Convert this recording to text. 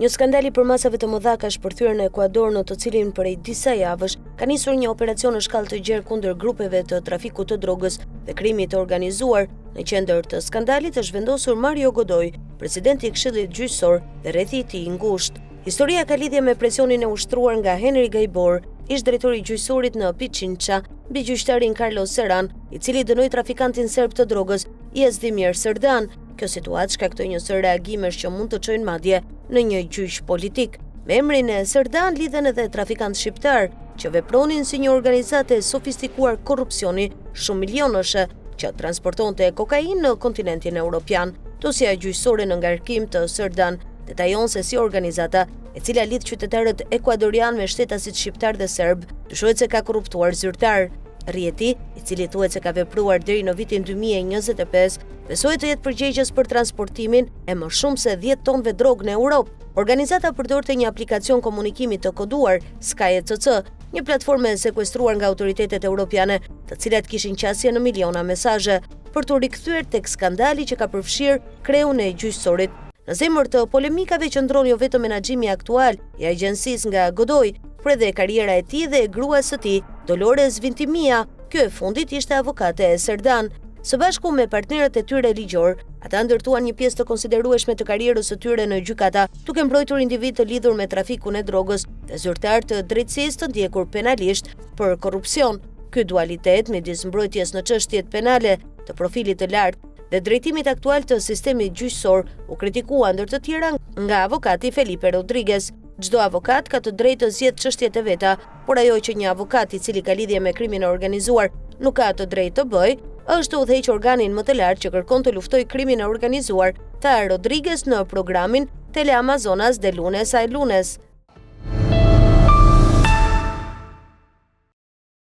Një skandal i përmasave të mëdha ka shpërthyer në Ekuador në të cilin prej disa javësh ka nisur një operacion në shkallë të gjerë kundër grupeve të trafikut të drogës dhe krimit të organizuar. Në qendër të skandalit është vendosur Mario Godoy, presidenti i Këshillit Gjyqësor dhe rrethi i tij i ngushtë. Historia ka lidhje me presionin e ushtruar nga Henry Gaybor, ish-drejtori i gjyqësorit në Pichincha, mbi gjyqtarin Carlos Seran, i cili dënoi trafikantin serb të drogës, Jezdimir Sërdan. Kjo situatë shkaktoi një sërë reagimesh që mund të çojnë madje në një gjyq politik. Me emrin e Sërdan lidhen edhe trafikantë shqiptarë, që vepronin si një organizatë e sofistikuar korrupsioni shumëmilionëshe, që transportonte kokainë në kontinentin europian. Dosja gjyqësore në ngarkim të Sërdan detajon se si organizata, e cila lidh qytetarët ekuadorianë me shtetasit shqiptarë dhe serbë, dyshohet se ka korruptuar zyrtarë. Rrjeti, i cili thuhet se ka vepruar deri në vitin 2025, besohet të jetë përgjegjës për transportimin e më shumë se 10 tonëve drogë në Europë. Organizata përdorte një aplikacion komunikimi të koduar, SkyECC, një platformë e sekuestruar nga autoritetet europiane, të cilat kishin qasje në miliona mesazhe, për t'u rikthyer tek skandali që ka përfshirë kreun e gjyqësorit. Në zemër të polemikave qëndron jo vetëm menaxhimi aktual i agjencisë nga Godoy, por edhe karriera e tij dhe e gruas së tij, Dolores Vintimilla, kjo e fundit ishte avokate e Serdan. Së bashku me partnerët e tyre ligjorë, ata ndërtuan një pjesë të konsiderueshme të karrierës së tyre në gjykata, duke mbrojtur individë të lidhur me trafikun e drogës dhe zyrtarë të drejtësisë të ndjekur penalisht për korrupsion. Ky dualitet midis mbrojtjes në çështjet penale të profilit të lartë dhe drejtimit aktual të sistemit gjyqësor u kritikua ndër të tjera nga avokati Felipe Rodriguez. Çdo avokat ka të drejtë të zgjedhë çështjet e veta, por ajo që një avokat i cili ka lidhje me krimin e organizuar nuk ka të drejtë të bëjë, është të udhëheqë organin më të lartë që kërkon të luftojë krimin e organizuar, tha Rodriguez në programin Teleamazonas de lunes a lunes.